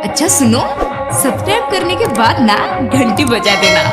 अच्छा सुनो, सब्सक्राइब करने के बाद ना घंटी बजा देना।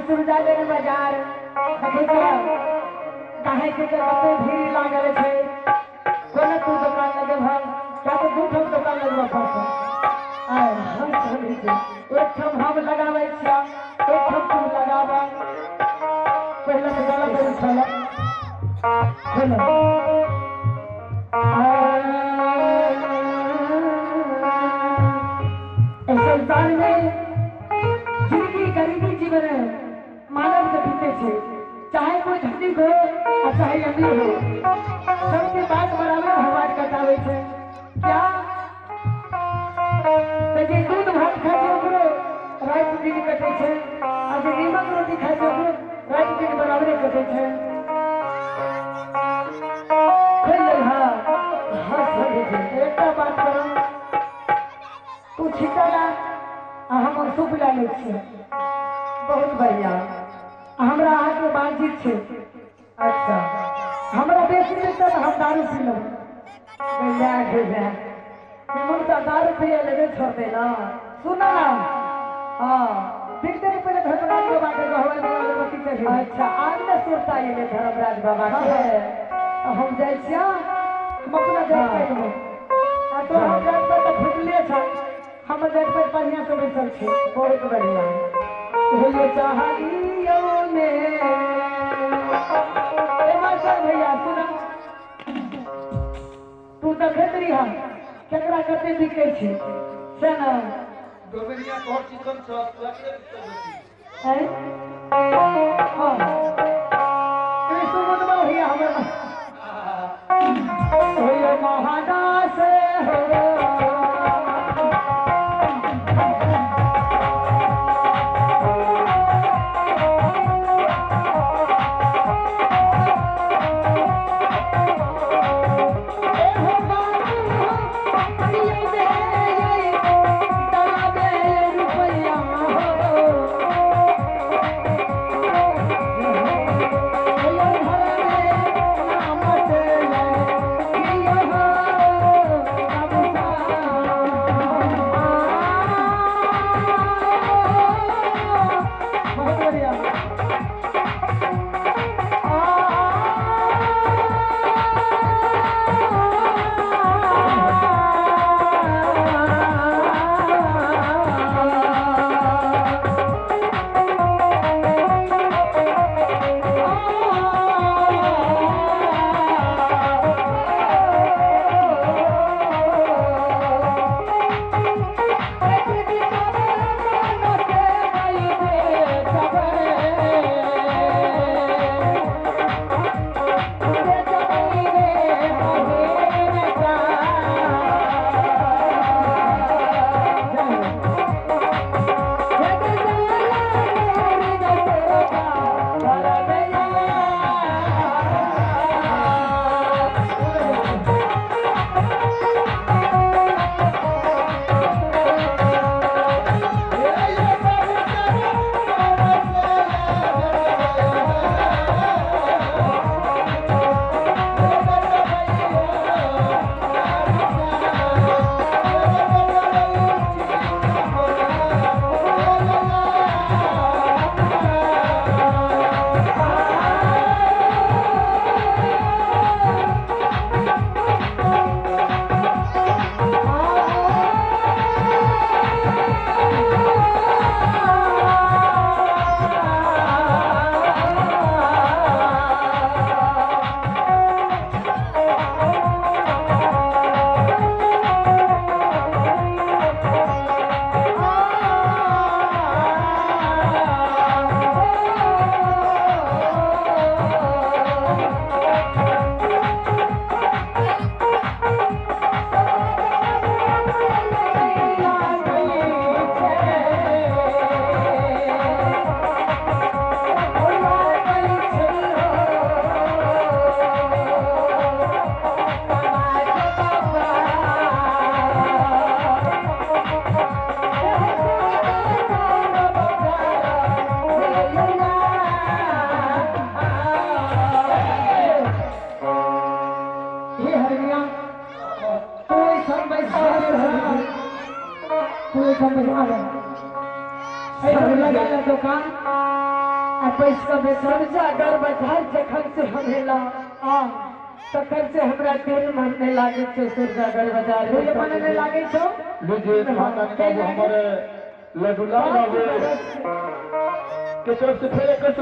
सुरजागंज बाजार काहे के कते भीड़ लागल छै, कोना तू दुकान लगेबह, क्या तो दू ठाम दुकान लगबऽ पड़तौ। आय हम चलै छी, एक ठाम हम लगाबै छियै, एक ठाम तू लगाबऽ। पहिले तऽ गलत भेल छल। संसार में जिंदगी गरीबी जीवन है, मानव के बीते छे, चाहे कोई धनिक हो और चाहे अमीर हो, सबके बात बराबर भगवान कटावे छे। क्या तो जे दूध भात खाए छे ओकरो रात दिन कटे छे, और जे नीमक रोटी खाए छे ओकरो रात दिन बराबरे कटे छे। हाँ हाँ एकटा बात करो, तू छिटा ला आ हम सूप ला लै छियै। बहुत बढ़िया, हमरा अहाँके बातचीत छै। अच्छा, हमरा बेसी देतै तऽ हम दारू पी लेबै। गैया गैया तऽ दारू पिए लेबे छोड़तै ना। सुन ना, हाँ बिकते नहीं पहले धर्मराज बाबा के अगरबत्ती चढ़ी। अच्छा, आज ने सुरता एलै धर्मराज बाबा के। हम जाइ छियै, हम अपना जाइत पर आ तो हम जाइत पर तऽ फुटले छै, हमर जाइत पर बढ़िआँ से बैसल छै। बहुत बढ़िया। चाहलियो में मास्टर भैया सुन, तू देखैत रही हम केकरा कते बिकै छै से ना। डोबरिया तोहर चिकन छौ, तोरा के बिकै है। हां सुमन भैया हमर होय महादास हो। ओहिठाम बैसा ले एहिठाम लगा ले दोकान आ पैस कऽ बेच। सुरजागर बाजार जखन से हम एला हाँ तखन से हमरा दिल मन नहि लागै छै सुरजागर बाजार। दिल मन नहि लागै छौ? लीजिए खानदानी बाबू हमारे लड्डूलाल बाबू के तरफ से फिर एक